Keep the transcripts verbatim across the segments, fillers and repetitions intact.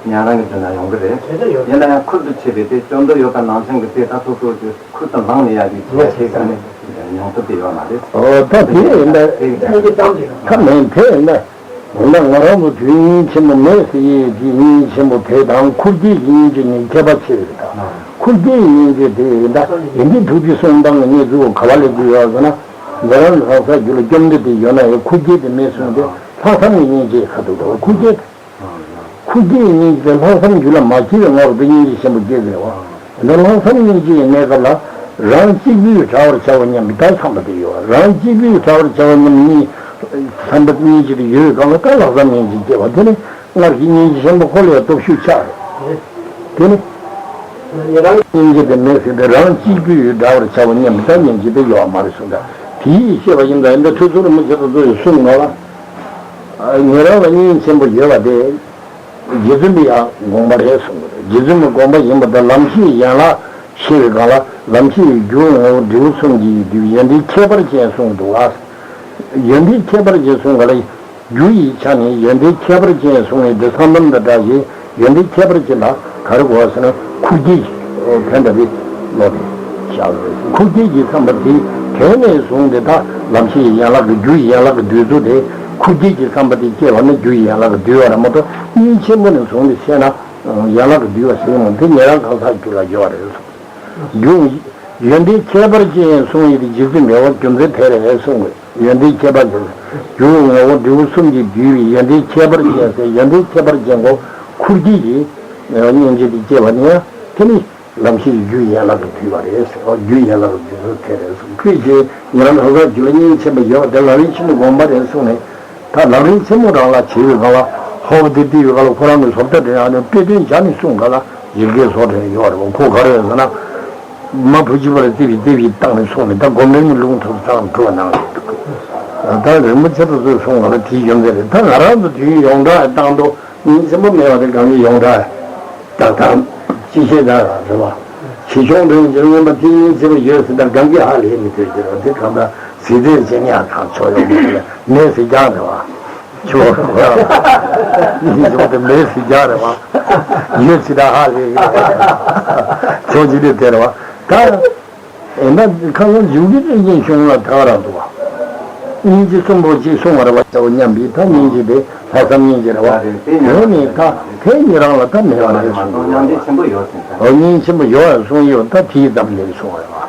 ཉན་རང་གི་དོན་ན་ཡོང་གི་རེད། དེ་ལྟར་ཡོད། ཡིན་ན་ཡང་ཁུལ་དུ་ཆེ་བའི་དེ་སྐྱོན་འདོགས་ཡོད་པ་ནང་བཞིན་གྱི་དེ་ད་སོ་སོ་གི་ཁུལ་དུ་ལངས་ནས་ཡ་གི་ཆེ་བ་ཆེ་ས་ནས་མྱོང་ཐུབ་ཀྱི་ཡོད་མ་རེད། ཨོ་ད་དེ་ཡིན་ད། དེ་ཁ་མེད་དེ་ཡིན་ད། འོ་ན་ང་རང་ཚོ་དུས་ཡུན་ཆེན་པོ་མེད་ཟེར་ཡས་དེ་སྙིང་རྗེ་ཆེན་པོ་དེ་དང་ཁུར་སྐྱེས་ཀྱི་སྙིང་རྗེ་གཉིས་ཁྱད་པར་ཆེ་རེད་ད། ཁུར་སྐྱེས་ཀྱི་སྙིང་རྗེ་དེ་ཡིན་ད་ཡོན་ཏན་ཐུགས་རྗེ་གསུམ་ལྡན་གྱི་གནས་ཚུལ་ག་བ་ལས་བརྒྱུད་ཡོད་ཟེར་ན། ཉེ་རང་ལྷག་ས་རྒྱུད་ལ་བཅོམ་ལྡན་འདས་ཡོད་ན་ཡང་ཁུར་སྐྱེས་དེ་མེད་གསུངས་ཏེ་ལྷག་བསམ་གྱི་སྙིང་རྗེ་ཁ་ཐུག་ཏུ་ཁུར་སྐྱེས། ཁུར་སྐྱེས་སྙིང་རྗེ་ལྷག་བསམ་རྒྱུད་ལ་མ་སྐྱེས་པའི་ངོར་དུ་སྙིང་རྗེ་ཆེན་པོ་སྐྱེ་དགོས་པ། འདི་ལྷག་བསམ་སྙིང་རྗེ་ཡི་གནས་སྐབས་ལ་རང་གཅིག་པུས་བྲལ་བར་བྱའོ་སྙམ་པའི་ད་བསམ་པ་དེ་ཡོད། རང་གཅིག་པུས་བྲལ་བར་བྱའོ་སྙམ་གཉིས་བསམ་པ་སྙིང་རྗེ་དེ་ཡོད་གང་ལ་ད་ལྷག་བསམ་སྙིང་རྗེ་སྐྱེ་བ་དེ་ནི་སྔར་གྱི་སྙིང་རྗེ་ཆེན་པོ་ཁོ་ལ་ཡང་སྟོབས་ཤུགས་ཆག་རེད། དེ་ནི་སྙིང་རྗེ་དེ་མེད་ཟེར་ཏེ་རང་གཅིག་པུས་བྲལ་བར་བྱའོ་སྙམ་པའི་ད་སྙིང་རྗེ་དེ་ཡོད་མ་རེད་གསུངས་ད། དེ་ཡིས་ཤེས་པ་ཡིན་ད་ཡིན་ད་ཐུགས་ཚུར་མི་བྱེད་དུ་ཚུར་གསུངས་ནོ་ལ། ཉེ་རང་ལ་སྙིང་ཆེན་པོ་ཡོད་པ་དེ། རྗེ་བཙུན་པའི་ཡང་དགོངས་པ་རེད་གསུངས་པ་རེད། རྗེ་བཙུན་པའི་དགོངས་པ་ཡིན་པ་དང་ལམ་ཤེས་ཡན་ལག་ཤེས་པའི་སྒང་ལ་ལམ་ཤེས་ཀྱི་རྒྱུ་ངོ་བོ་འབྲས་བུ་གསུམ་གྱི་ཡོན་ཏན་ཁྱད་པར་ཅན་གསུངས་འདུག་ལ། ཡོན་ཏན་ཁྱད་པར་ཅན་གསུངས་ག་ལ་རྒྱུ་ཡི་ཆ་ནས་ཡོན་ཏན་ཁྱད་པར་ཅན་གསུངས་ནས་འདི་ས་ལམ་དང་འདྲ་ཞིང་ཡོན་ཏན་ཁྱད་པར་ཅན་ལ་ག་རེ་གོ་བ་ཟེར་ན་ཁུར་སྐྱེས་ཀྱི་དོན་འདྲ་བའི་ལོ་དེ་བཞག་རེད། ཁུར་སྐྱེས་ཀྱི་བསམ་པ་དེ་དེ་ནས་བཟུང་སྟེ་ད་ལམ་ཤེས་ཡན་ལག་གི་རྒྱུ་ཡི་ཡན་ལག་གི་འདོད་ཚུལ་དེ་ཁུར་སྐྱེས་ཀྱི་བསམ་པ་དེ་སྐྱེ་བ་ནི་རྒྱུ་ཡི་ཡན་ལག་གི་འདོད་པ་ར་མ་གཏོགས་སྙིང་ཆེན་པོ་ནས་བཟུང་སྟེ་བཤད་ན་ཡན་ལག་གི་འདོད་པ་ཟེར་ཡོང་དེ་ཉེ་རང་གང་ཟག་རྒྱུད་ལ་ཡོད་རེད། རྒྱུ། ཡོན་ཏན་ཁྱད་པར་ཅན་གསུངས་ཡོད་དེ་རྗེ་བཙུན་མི་དབང་རྒྱུ་མཚན་དེ་རེད་གསུངས་དགོས། ཡོན་ཏན་ཁྱད་པར་ཅན། རྒྱུ་ངོ་བོ་འབྲས་བུ་གསུམ་གྱིས་བསྡུས་པའི་ཡོན་ཏན་ཁྱད་པར་ཅན་ཟེར་ཡོན་ཏན་ཁྱད་པར་ཅན་གོ་ཁུར་སྐྱེས་ཀྱི་སྙིང་རྗེ་དེ་སྐྱེ་བ་ནི་ཡང་དེ་ནི་ལམ་ཤེས་ཀྱི་རྒྱུ་ཡན་ལག་གི་བསྡུས་པ་རེད་ཟེར་བ་རྒྱུ་ཡན་ལག་གི་བསྡུས་ཚུལ་དེ་རེད་གསུངས། ཁོས་ཀྱིས་ཉེ་རང་གང་ཟག་རྒྱུད་ལ་སྙིང་ཆེན་པོ་ཡོད་པ་དེ་ལམ་རིམ་ཆེན་མོའི་དགོངས་པ་རེད་གསུངས་ནས། ད་ལམ་རིམ་ཆེན་མོ་རང་ལ་བྱེད་པའི་སྒང་ལ་ཧོབ་དེ་བལྟས་པའི་སྒང་ལ་ཁོ་རང་གི་བཟོ་ལྟ་དེ་ཡང་ནི་དཔེ་དོན་སྦྱར་ནས་གསུངས་ག་ལ་ཡི་གེ་བཟོ་དེ་ཡོད་རེད་བ། ཁོ་ག་རེ་ཡོད་ཟེར་ན། མ་བུ་གཅིག་པ་ལ་རྩིབས་ཀྱིས་རྩིབས་ཀྱིས་བཏང་ནས་སོང་ནས་ད་སྒོམ་རིམ་ནི་ལུང་ཐུབ་ཚང་ཐུབ་པ་ནང་བཞིན་ད་རིན་པོ་ཆེ་དུ་ཚོས་གསུངས་ག་ལ་དེའི་རྒྱུ་མཚན་རེད། ད་ང་རང་ཚོ་དུས་ཡུན་ཡོངས་གྲགས་བཏང་དུས་སྙིང་ཆེན་པོ་མེད་པ་དེ་གང་གི་ཡོངས་གྲགས་ད་ད་ཅི་བྱེད་ད་རེད་བ། ཆེ་ཆུང་དོན་གྱི་མངོན་པ་དེ་སྙིང་རྗེ་པོ་ཡོད་ཟེར་ད་གང་གིས་ཧ་ལས་མི་ཐུབ་ཀྱི་རེད་བ། དེ་གང་ལྟར་ཟེར་དེ་བྱེད་ཉག་གང་ཆོག་ཡོང་གི་རེད། མེད་ཟེར་རྒྱག་རེད་བ། ཆོག་རེད་བ། སྙིང་རྗེ་པོ་དེ་མེད་ཟེར་རྒྱག་རེད་བ། ཡོད་ཟེར་ད་ཧ་ལས་གི་རེད། ཆོག་ཅི་རེད་དེ་རེད་བ། ད་ཨེ་ན་ཁ་སང་འཇུག་གི་རེ་ཅན་གཞུང་ལ་ཐག་རང་འདུག་བ། སྙིང་རྗེ་གསུམ་པོ་གཅིག་གསུང་བར་བ་ཞའོ་སྙམ་པའི་ད་སྙིང་རྗེ་དེ་ལྷག་བསམ་སྙིང་རྗེ་རེད་བ། དེ་ནི་ད་དེ་ཉིད་རང་ལ་ད་མེད་པ་རེད་གསུངས་པ་རེད་བ། སྙིང་ཆེན་པོ་ཡོད་ཟེར་ད། ཨོ་སྙིང་ཆེན་པོ་ཡོད་གསུངས་ཡོད་ད་དེའི་ཙམ་ལས་གསུངས་པ་རེད་བ།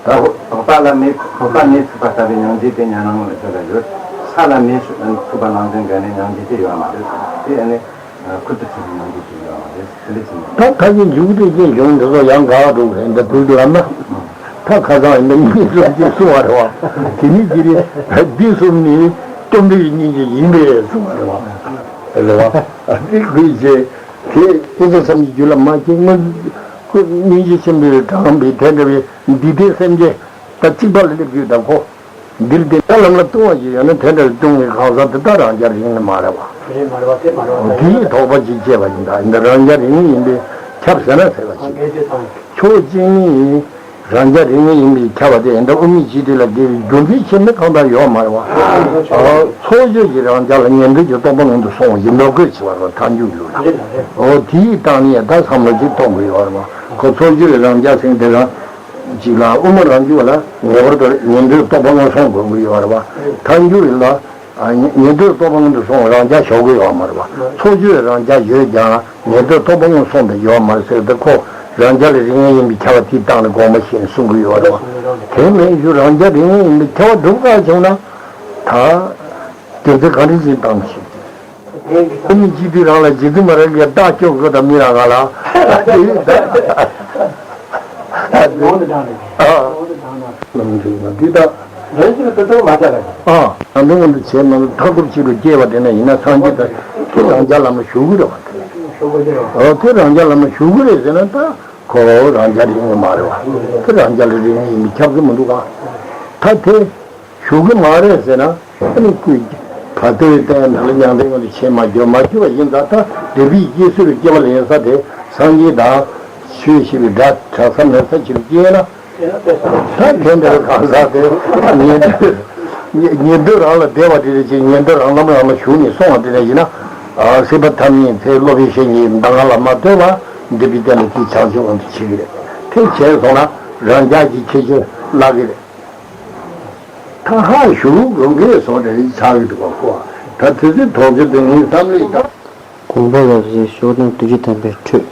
ད་འཕགས་པ་ལ་མེ་འཕགས་པ་མེ་ཚིག་པ་ལྟ་བུའི་སྙིང་རྗེ་དེ་ཉན་རང་ལ་ཐོས་པ་ཡོད། ས་ལ་མེ་ཚིག་པ་ནང་བཞིན་ག་ནས་སྙིང་རྗེ་དེ་ཡོད་མ་རེད། དེ་ཨ་ནི་ཁུར་དུ་ཆུད་པའི་སྙིང་རྗེ་ཞིག་ཡོད་མ་རེད། དེ་འདྲ་ཅི་མ། ད་ཁ་ཅིག་འཇུག་དེ་ཅན་གཞུང་འདི་ཚོ་ཡང་ག་བ་འགྲོ་གི་རེད། འདི་དུས་ཀྱི་ལམ་ན། ད་ཁ་སང་ཡིན་ན་གཉིས་གསུམ་ཅིག་གསུང་བ་རེད་བ། དེ་ནི་དེ་རེད། འདི་གསུམ་ནི་སྟོན་པའི་སྙིང་རྗེ་ཡིན་པས་གསུང་བ་རེད་བ། རེད་བ། དེ་ཁོས་བྱས། དེ་ཀུན་རྫོབ་སེམས་ཀྱི་རྒྱུད་ལ་མ་སྐྱེས་སྔོན། སྙིང་རྗེ་ཆེན་པོས་དྲངས་པའི་དེ་འདྲ་བའི་འདི་ལྟའི་སེམས་ཅན་ད་གཅིག་པ་ལ་སླེབས་རྒྱུ་དང་ཁོ། འདིར་བསྟན་ན་ལམ་ལ་ལྟུང་བ་ཞིག་ཡོད་ན་དེ་འདྲ་ལྟུང་བའི་གང་ཟག་དེ་དག་རང་རྒྱལ་རིག་གནས་མ་རེད་བ། རེད་མ་རེད་བ། དེ་མ་རེད་བ། དེ་ཡི་དོགས་པ་ཅིག་སྐྱེས་པ་ཡིན་ད། འདི་རང་རྒྱལ་རིག་གནས་ཡིན་པས་ཁྱབ་ཟེར་ན་ཟེར་བ་ཞིག་ཕྱོགས་གཅིག་ནི་རང་རྒྱལ་རིག་གནས་ཡིན་པས་ཁྱབ་པ་དེ་འདི་དབུ་མའི་སྤྱི་དོན་ལ་དགེ་བའི་རྒྱུ་མཚན་ཆེ་མི་གང་དག་ཡོད་མ་རེད་བ། ཚོགས་ཆོས་ཀྱི་རང་རྒྱལ་ལ་ཉན་ཐོས་ཀྱི་རྟོགས་པ་སྔོན་དུ་སོང་བ་ཞིག་འདོད་དགོས་ཆེ་བ་རེད་བ། ཐལ་འགྱུར་ལུགས་ལ། འོ་དེ་ཡི་སྟེང་ནས་ད་བསམ་བློ་ཅིག་གཏོང་དགོས་ཡོད་རེད་བ། ཁོ་ཚོགས་ཆོས་ཀྱི་རང་རྒྱལ་ཟེར་འདི་རང་ཅིག་ལ་དབུ་མ་རང་རྒྱུད་ལ་ངེས་པར་དུ་ཉན་ཐོས་རྟོགས་པ་སྔོན་སོང་དགོས་ཀྱི་ཡོད་རེད་བ། ཐལ་འགྱུར་ལ་ཉན་ཐོས་རྟོགས་པ་སྔོན་དུ་སོང་རང་རྒྱལ་ཞོག་གི་ཡོད་མ་རེད་བ། ཚོགས་ཆོས་རང་རྒྱལ་ཡོད་ཀྱང་ཉན་ཐོས་རྟོགས་པ་སྔོན་སོང་དུ་ཡོད་མ་རེད་ཟེར་ཏེ་ཁོ་རང་རྒྱལ་ལ་རིགས་ངེས་ཡིན་པའི་ཁྱབ་པ་དེའི་སྟེང་ནས་དགོངས་པ་བཞེས་ནས་གསུང་གི་ཡོད་རེད་བ། དེ་མིན་རྒྱུ་རང་རྒྱལ་རིགས་ངེས་ཡིན་པའི་ཁྱབ་པ་སྒྲུབ་དགོས་བྱུང་ན་ད་རྒྱུ་མཚན་ག་འདྲ་ཞིག་བཏང་ཞིག་དེ་མི་གཅིག་དུས་རང་ལ་རྗེ་བཙུན་མ་རང་གིས་རྟགས་སྐྱོན་དགོས་དང་མི་རང་ག་ལ། དེ་ཡིན་ད། ངོ་འདི་དྲང་རེད། ཨ། ངོ་འདི་དྲང་ན། ལམ་འདི་ཡིན་ན་འདི་ད། ལན་ཅིག་ལ་དེ་ཚོ་མ་བྱ་རེད། ཨ། ང་འདི་ངོ་འདི་བྱས་ན་མཐའ་འཁོབ་ཅིག་ལ་སྐྱེས་པ་དེ་ན་ཡིན་ན་སངས་རྒྱས་དང་ཁྱེད་རང་རྒྱལ་ལམ་ལ་ཞུགས་ཀྱི་རེད་བ། ཞུགས་ཀྱི་རེད། ཨོ་ཁྱེད་རང་རྒྱལ་ལམ་ལ་ཞུགས་ཀྱི་རེད་ཟེར་ན་ད་ཁོ་རང་རྒྱལ་རིག་ངེས་མ་རེད་བ། ཁྱེད་རང་རྒྱལ་ལ་རིག་ངེས་ཡིན་པའི་ཁྱབ་ཀྱི་མི་འདུག་ག་ད་དེ། ཞུགས་ཀྱི་མ་རེད་ཟེར་ན། ཨ་ནི་ཀུན་གྱིས་བར་དོའི་རྟེན་ནང་ལ་མྱང་འདས་ངོ་འདི་བྱེད་མ་གྱུར་མ་གྱུར་བ་ཡིན་ཙང་ད་འདོད་པའི་སྐྱེ་ཚུལ་སྐྱེ་བ་ལེན་ས་དེ་སངས་རྒྱས་དང་ཆོས་ཤེས་པའི་དགྲ་གྲགས་ས་མེད་ས་ཅིག་སྐྱེས་ན། ད་དེ་འདྲ་གང་ཟག་དེ་ཉན་ཐོས་ཉན་ཐོས་རང་ལ་བདེ་བ་དེ་རེད་ཅེས་ཉན་ཐོས་རང་ལམ་རང་ལ་ཞུགས་ནས་སོང་བ་དེ་འདྲ་ཡིན་ན། སྲིད་པ་ཐ་མའི་ཚེ་སློབ་དཔོན་གཞན་གྱི་གདམས་ངག་ལ་མ་ལྟོས་པར་འདུས་པའི་རྟེན་ལ་དེའི་ཕྱག་རྒྱ་དབང་དུ་བྱེད་ཀྱི་རེད། དེ་བྱས་སོང་ན་རང་རྒྱལ་གྱི་ཁྱད་ཆོས་བརླག་གི་རེད། ད་ཧ་ཞུ་རུང་གི་བཟོ་འདྲ་ཞིག་ཆགས་ཀྱི་འདུག་པ་ཁོ། ད་དུས་ཚོད་ཐོག་ཆུ་དེ་ངའི་བསམ་ལེགས་དང་། དགོངས་པ་རབ་གསལ་ཤོག་དང་བདུན་ཅུ་ཐམ་པའི་འཕྲོས།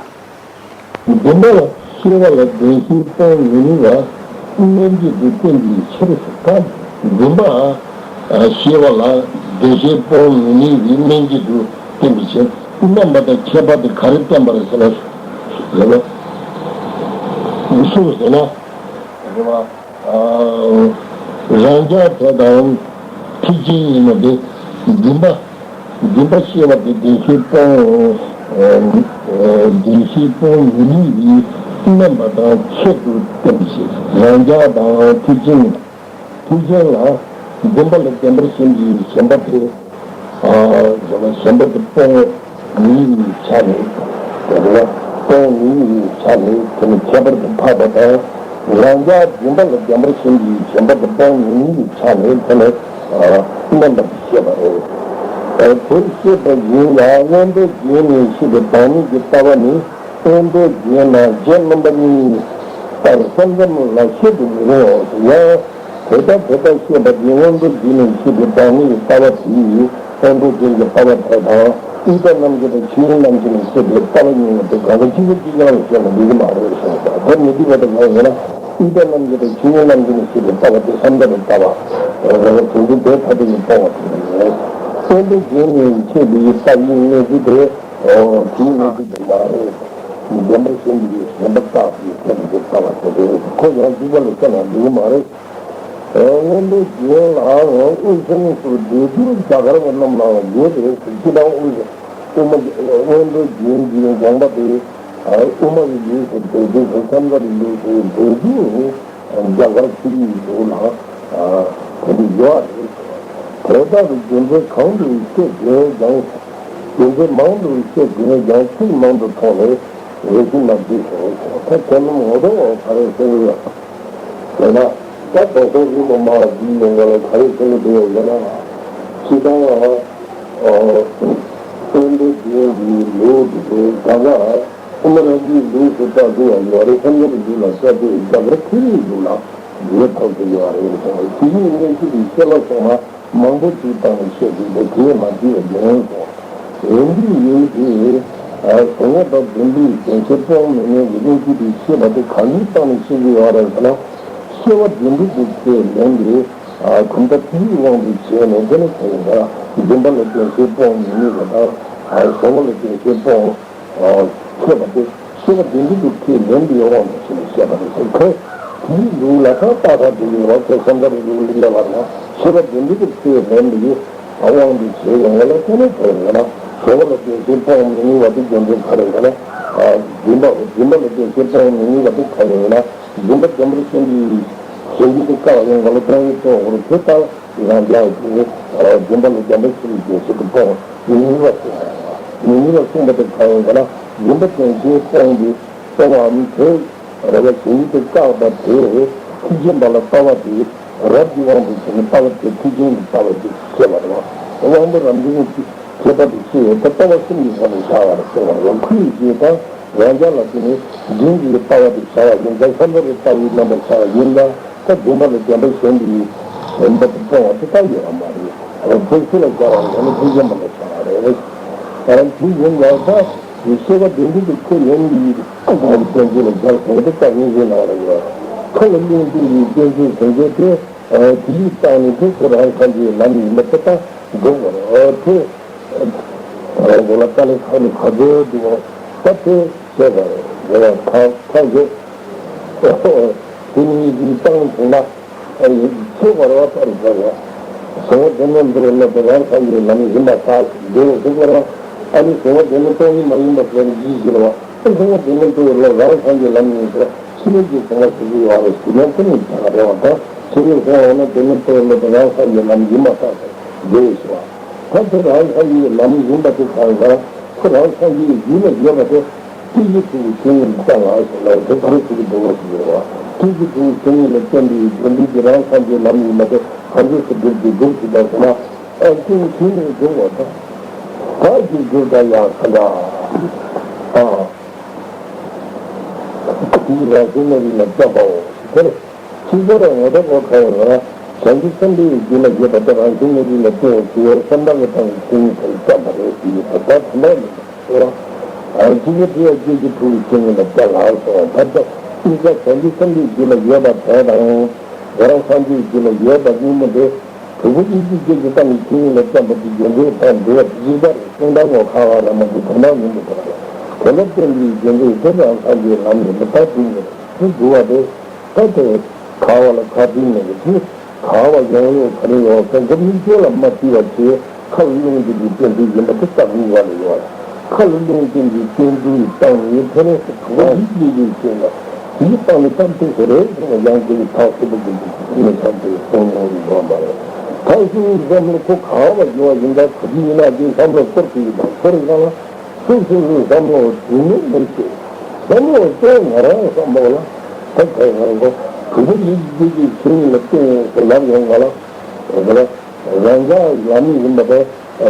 བདེན་པ་ལ་ཤེས་པ་ལ་བདེན་ཞེན་སྤོང་མི་ནུས་པ་དམན་བཅོས་དུ་བསྟན་པའི་ཕྱིར་ཟེར། ད་བདེན་པ་ཤེས་པ་ལ་བདེན་ཞེན་སྤོང་མི་ནུས་པའི་དམན་བཅོས་དུ་བསྟན་པའི་ཕྱིར། དམན་པ་དང་ཁྱད་པར་དེ་ག་རེ་བསྟན་པ་རེད་ཟེར་ན། རེད་པ། སུ་ཟེར་ན། རེད་པ། རང་རྒྱལ་དེ་དང་ཐེག་ཆེན་ཡིན་ནོ་དེ། བདེན་པ། བདེན་པ་ཤེས་པ་དེ་བདེན་ཞེན་སྤོང་། བདེན་ཞེན་སྤོང་མི་ནུས་པའི་དམན་པ་དང་ཁྱད་དུ་བསྟན་པའི་ཕྱིར། རང་རྒྱལ་དང་ཐེག་ཆེན། ཐེག་ཆེན་ལ་བདེན་པ་ལ་བདེན་པར་ཞེན་པའི་ཞེན་པ་དེ། ཞེན་པ་ཞེན་པ་དེ་སྤོང་མི་ནུས་པའི་ཆ་ནས། སྤོང་མི་ནུས་པའི་ཆ་ནས་དེ་ནི་ཁྱད་པར་དུ་འཕགས་པ་དང་། རང་རྒྱལ་བདེན་པ་ལ་བདེན་པར་ཞེན་པའི་ཞེན་པ་དེ་སྤོང་མི་ནུས་པའི་ཆ་ནས་དེ་ནི་དམན་པར་བཤད་པ་རེད། དེར་བཤད་པ་ཡིན་ལ། མངོན་རྟོགས་རྒྱན་ནས་བཤད་པའི་བདག་ཉིད་ཀྱི་ལྟ་བ་ནི། མངོན་རྟོགས་རྒྱན་ནང་བརྒྱད་རྣམ་པ་གཉིས་ལྟར་ས་མཚམས་ལ་བཤད་དུ་མི་རུང་བ་ཡང་། དེ་ལྟར་དེ་ལྟར་བཤད་པ་འདི་མངོན་རྟོགས་རྒྱན་ནས་བཤད་པའི་བདག་ཉིད་ཀྱི་ལྟ་བ་དེ་ཡིས་མངོན་རྟོགས་རྒྱན་གྱི་ལྟ་བ་དེ་དང་། གཉིས་པ་རྣམ་འབྱེད་དང་ཆོས་དབྱིངས་རྣམ་འབྱེད་ནས་བཤད་པའི་ལྟ་བ་གཉིས་པོ་དེ་གང་ག་གཅིག་པ་གཅིག་རྐྱང་ལ་བཤད་ན་འགྲིག་གི་མ་རེད་གསུངས་པ། དེ་མི་འགྲིག་པ་དེ་གང་ཡིན་ན། གཉིས་པ་རྣམ་འབྱེད་དང་ཆོས་དབྱིངས་རྣམ་འབྱེད་ནས་བཤད་པའི་ལྟ་བ་དེ་ས་མཚམས་ཀྱི་ལྟ་བ་རེད་པ། དེ་ཚོ་དེ་ཐ་དད་ཀྱི་སྤོང་བ་དེ་རེད། མངོན་རྟོགས་རྒྱན་ནས་བཤད་པའི་ལྟ་བའི་གནས་ཚུལ་དེ། ཨོ། དེའི་གནས་ཚུལ་དེ་མ་རེད། བདེན་པར་ཞེན་པའི་ཞེན་པ་བཏགས་པའི་ཐད་དུ་ལྟ་བ་དེ་རེད། ཁོ་ཡང་གཅིག་པ་ལ་བལྟས་ན་འགྲིག་གི་མ་རེད། མངོན་རྟོགས་རྒྱན་ལའང་དབུས་གསུམ་སོགས་སྡེ་དགུར་རྒྱ་གར་བ་རྣམས་ལའང་ཡོད་རེད་ཟེར། སྤྱིར་བཏང་དབུས་དབུ་མ་མངོན་རྟོགས་རྒྱན་གྱི་དགོངས་པ་དེ་དབུ་མ་གི་ལུགས་སུ་འདོད་རྒྱུ་དང་ཁམས་ཚན་གྱི་ལུགས་སུ་འདོད་རྒྱུ་ནི། རྒྱ་གར་ཆོས་ལུགས་ལ་དེ་འདྲ་ཡོད་རེད། དེ་ལྟ་བུའི་རྒྱུ་མཚན་གང་དུ་བཤད་དགོས་ཀྱང་། རྒྱུ་མཚན་མང་དུ་བཤད་དགོས་ཀྱང་ཚིག་མང་དུ་ཐོགས་ནས་རེ་ཞིག་མ་བསྡུས་སོ། ད་ཁྱེད་རྣམས་ངོ་ཐོག་ག་རེ་ཟེར་གྱི་ཡོད་ཟེར་ན། ད་དོགས་པ་རིགས་པ་མང་བ་འདིའི་ཡོང་བ་ལ་ག་རེ་ཟེར་གྱི་འདུག་ཟེར་ན། སྤྱིར་བཏང་། མངོན་རྟོགས་རྒྱན་གྱི་ལུགས་དེ་ད་ག་དབུ་མ་རང་རྒྱུད་ལུགས་སུ་བལྟ་དགོས་པ་ཡོད་རེད། སངས་རྒྱས་པའི་ལུགས་ལ་བལྟ་དུས་རྒྱ་གར་ཆོས་ལུགས་ལ་ངེས་ཐོབ་ཀྱི་ཡོད་རེད། དེ་ཡིན་གནས་ཚུལ་དེ་བཤད་ལ་སོང་ན་མང་པོ་ཅིག་བཏང་ནས་བཤད་དགོས་པ་དེ་མ་བྱས་པ་ཡིན་སོང་། འོན་ཏེ་ཡིན་ཏེ། གཟུང་བ་དང་བདེན་པའི་བདེན་ཞེན་སྤོང་མི་ནུས་པའི་གནས་ཚུལ་དེ་བཤད་པ་དེ་གང་ཡིན་བཏང་ནས་བཤད་ཀྱི་ཡོད་རེད་ཟེར་ན། ཤེས་པ་བདེན་གྲུབ་ཀྱི་ཚེ་ལན་དེ། གོམས་དང་ཐིག་ལེའི་དབང་དུ་བྱས་ནས་དེ་ནི་གང་ཡིན་ན་བདེན་པ་ལ་བདེན་ཞེན་སྤོང་མི་ནུས་པ་དང་། གཟུང་བ་ལ་བདེན་ཞེན་སྤོང་། ཤེས་པ་དེ་ཤེས་པ་བདེན་གྲུབ་ཀྱི་ཚེ་ལན་དེའི་དབང་དུ་བྱས་ནས་བཤད་པ་རེད་ཟེར། ཁོས་དེའི་ལུགས་ལ་ད་ཏག་ཏག་འགྲིག་ཡོད་པ། ཁོས་སེམས་ཁམས་ཀྱི་ལུགས་ལ་བསླེབས་པ་ན་ཤེས་པ་བདེན་གྲུབ་ཀྱི་ཚེ་ལན་དེའི་དབང་དུ་བྱས་ཡོང་བ་ལ་དེ་ནི་གང་ཡིན་ན་གཟུང་བ་ལ་བདེན་ཞེན་སྤོང་མི་ནུས་པ་དེ་རྒྱུ་མཚན་ག་རེ་ཡིན་ན། བདེན་པ་བདེན་པ་ལ་བདེན་ཞེན་སྤོང་མི་ནུས་པ་དེ་ག་རེ་ཡིན་ན། བདེན་པ་བདེན་པར་ཞེན་པའི་ཞེན་རྒྱུ་དེ་བཀག་ཡོང་བ་ལ་སྤོང་བའི་གཙོ་བོར་དེ་ལྟར་རང་རྒྱལ་གྱི་བདེན་པ་ལ་བདེན་པར་ཞེན་པའི་བདེན་ཞེན་དུ་སྤོང་མི་ནུས་པ་གསུངས། མི་ནུས་པ་གསུངས་པ་དེ་གང་ཡིན་ཟེར་ན། བདེན་པ་བདེན་ཞེན་སྤོང་བའི་སྤོང་བའམ་དེ་རེ་བ་ཞེན་རྒྱུ་དེ་བཀག་པ་དེ་ཐེག་ཆེན་པ་ལ་ལྟ་བ་དེ་རབ་ཀྱི་དབང་དུ་བྱས་ནས་ལྟ་བ་དེ་ཐེག་ཆེན་གྱི་ལྟ་བ་དེ་བཤད་པ་རེད། དབང་པོ་རབ་འབྱམས་ཀྱི་ཁྱད་པར་དུ་ཕྱེ་བའི་ད་ལྟ་བ་གསུམ་གྱི་སྒོ་ནས་བཞག་པ་རེད་གསུངས་པ་རེད། ཁོ་ཡི་རྗེས་དང་། རང་རྒྱལ་ལ་བརྟེན་ནས་འབྲིང་གི་ལྟ་བ་དེ་བྱ་བ་ཡིན་ཙང་། ཁམས་ཚན་རིག་ལྟ་བའི་རྣམ་པར་བྱ་བ་ཡིན་ཙང་། ད་བདེན་པ་ལ་བདེན་པར་ཞེན་པའི་ཞེན་པ་དེ་སྤོང་བ་དེ་ལྟ་ཡོད་པ་མ་རེད། ཐེག་ཆེན་ལ་སྦྱར་བ་ཡིན་ན་ཐེག་ཆེན་པ་ལ་བྱ་བ་རེད། ད་དེ་ཡིན་ཙང་ད་ཤེས་པ་བདེན་གྲུབ་ཀྱི་ཚེ་ལན་གྱི་བསྟན་བཅོས་ལ་སྦྱར་སོང་དེ་ལྟ་ངེས་ཤེས་ནང་རེད། མཁའ་ལ་གླིང་བཙུན་གྱི་བསྟན་བཅོས་དོན་བྱེད་དེ། དེ་ཡིས་བཏང་ནས་དེ་ཁོ་རང་སངས་རྒྱས་ལམ་ཡིན་པ་དེ་ལྟ་འགྲོ་བར་དེ། དེ་ལ་ཏཱ་ལའི་ཁ་ནས་ག་ཚོད་འདུག་ད་དེ་བཤད་པ་རེད། དེ་ལ་ཐང་ཐང་རྒྱུ་དེ་གཉིས་ཀྱིས་བཏང་བྱུང་ན་ཚེ་བར་བ་ལྟར་འགྲོ་བ། གཟུང་བ་བདེན་མིན་འདིར་སླེབས་པ་རང་སངས་རྒྱས་ལམ་ཡིན་པ་དག་འདིར་གཟིགས་པ་རང་ཨ་ནི་གཟུང་བ་བདེན་མིན་སྟོང་ཉིད་མ་ཡིན་པ་ཟེར་གྱིས་ཟེར་བ། གཟུང་བ་བདེན་མིན་སྟོང་ཉིད་ལ་རང་སངས་རྒྱས་ལམ་ཡིན་ཟེར། ཕྱི་རོལ་གྱི་གཟུང་བ་ཞིག་ཡོད་རེད་ཟེར་ན་དེ་ནི་བྱ་བ་རེད་བ། ད་ཕྱི་རོལ་གཟུང་བ་ཡོད་ན་བདེན་མིན་སྟོང་ཉིད་ལ་རང་སངས་རྒྱས་ལམ་ཡིན་པ་ལྟར་འགྲོ་བའི་ཞེས་པ། ད་དེ་རང་སངས་རྒྱས་ལམ་ཡིན་པ་དེ་གང་ལ་ཁོ་རང་སངས་རྒྱས་ཡུལ་ལ་ཡོད་པ་དེ་སྐད་ཅིག་གཅིག་གི་ཆོས་ཉིད་ལ་བལྟ་ལ་ཞེས་ལ་དེ་ག་རེ་ཟེར་གྱི་འདུག་ཟེར་བ། སྐད་ཅིག་གཅིག་གི་ཆོས་ཉིད་ལ་བརྟེན་པའི་བདེན་པའི་གི་རང་སངས་རྒྱས་ལམ་ཡིན་པ་དེ་ག་འདྲ་སེ་སྒྲུབ་ཀྱི་སྒྲུབ་ཀྱི་ད་ཟེར་ན། ཨ་ཀུན་མཁྱེན་ནས་སྒྲུབ་པ་དང་། ད་ཅིག་གྲུབ་ད་ཡག་ས་འདྲ། ཨ། དེའི་རང་བཞིན་གནས་རིགས་ལ་བརྟེན་པའོ། དེར་ཕྱི་རྒྱལ་ངོ་ཐོག་གོ་ཁ་ཡོད་ལ། བྱང་ཆུབ་སེམས་དཔའི་རྒྱུད་ལ་ཡོད་པ་དེ་རང་བཞིན་གནས་རིགས་ལ་བརྟེན་ཞེས་བསམ་དག་གི་སྟེང་གི་མཚན་ཉིད་དེ་བསྟན་པ་རེད་ཅེས་ད་ལྟ་དེ་འདྲ་མིན་པ་ཁོ་རང་། ཨ། ཇི་སྙེད་དེ་ཡང་སྐྱེ་མཆེད་དྲུག་གི་མཚན་ཉིད་ལ་བརྟེན་ལ་སོང་བ་ལྟར་ད་གཉིས་ཀ་བྱང་ཆུབ་སེམས་དཔའི་རྒྱུད་ལ་ཡོད་པ་དེ་དང་། དེ་རང་སངས་རྒྱས་རྒྱུད་ལ་ཡོད་པ་གཉིས་པོ་དེ། དྲུག་པོ་དབྱེ་གཅིག་སྐྱེ་མཆེད་དང་མཚན་ཉིད་ལ་བརྟེན་པ་དེ་རྒྱུ་འབྲས་དང་འབྲེལ་བ་གཅིག་པ་རེད། གསུང་དང་ངོ་ཁ་བ་ར་མ་དེ་དོན་དག་ཡིན་པ་དང་། དེ་ལ་བརྟེན་པའི་རྒྱུ་འབྲས་དེ་རང་སངས་རྒྱས་ལམ་ཡིན་པ་ལྟར་སྒྲུབ་ནས་དེ་སྒྲུབ་པ་དེ། ད་དེ་ཁ་བ་ལ་ཁ་བྲིས་ནས་དེ་ཁ་བ་ཡོང་ཡོང་ག་རེ་ཡོང་སེམས་ཁམས་གཉིས་ཆོས་ལ་མ་བརྩི་བ་བྱས། ཁ་ལ་རླུང་འདི་འདི་བསྟན་འཛིན་ཡིན་པ་དེ་རྟགས་གཉིས་པ་ལ་ཡོད། ཁ་ལ་རླུང་འདི་འདི་བསྟན་འཛིན་བཏང་ནས་དེ་ནས་དྲུག་པ་ཡིད་ཀྱི་ཡིད་ཅན་ལ། དེའི་སྟེང་ནས་གཏམ་དེ་ཚོ་རེད་ཟེར་ནས་ཡང་དེ་ཐག་ཆོད་པོ་གི་འདུག་ནས་བསམ་སྟེ་གསུང་ཡོང་གི་ཡོད་མ་རེད། ཐག་ཆོད་བསམ་བློ་ཁོ་ག་བ་ཡོད་ཡིན་ད་ག་དུས་ཡིན་ན་དེ་བསམ་བློ་སྐོར་དེ་ཡིན་པ་ཁོ་རེ་གང་ལ་སོ་སོ་སོའི་བསམ་བློ་དུས་ནས་མི་ཤེས། བསམ་བློ་གཙོ་བོ་ང་རང་བསམ་བློ་ལ་ད་ག་ཡང་གོ་གྲུབ་པ་ཡིད་ཀྱི་ཡིད་ཅན་ལ་བརྟེན་ཟེར་ལབ་ཡོང་ག་ལ་དེ་ལ། རང་ཅག་ལམ་ཡིན་པ་དང་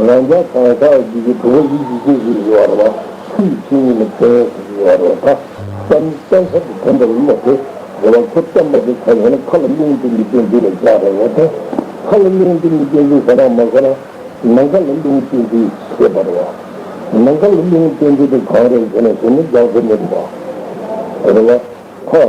རང་ཅག་གང་ཟག་གི་གི་གྲུབ་པ་ཡིད་ཀྱི་རྗེས་སུ་ཡོད་པ་རེད་བ། ཆོས་ཀྱི་མཚན་ཉིད་ལ་བརྟེན་ཟེར་གྱི་ཡོད་པ་རེད་བ། ད་བསམ་བསམ་ས་དེ་དོན་དུ་རུང་བ་དེ་རེད་བ། ཁོ་བསྟན་པ་དེ་ག་ཡོད་ན་ཁ་ལ་རླུང་བསྟན་པའི་བསྟན་འཛིན་ལ་བཞག་རེད་བ། ད་ཁ་ལ་རླུང་བསྟན་པའི་བསྟན་འཛིན་ཟེར་ན་མ་ཟེར་ན་ནམ་མཁའ་ལ་རླུང་བསྟན་འཛིན་ཞེས་པ་རེད་བ། ནམ་མཁའ་ལ་རླུང་བསྟན་འཛིན་དེ་གང་རེད་ཟེར་ན་ཟེར་ན་རྒྱང་ཟེར་མེད་རེད་བ། རེད་བ། ཁོ།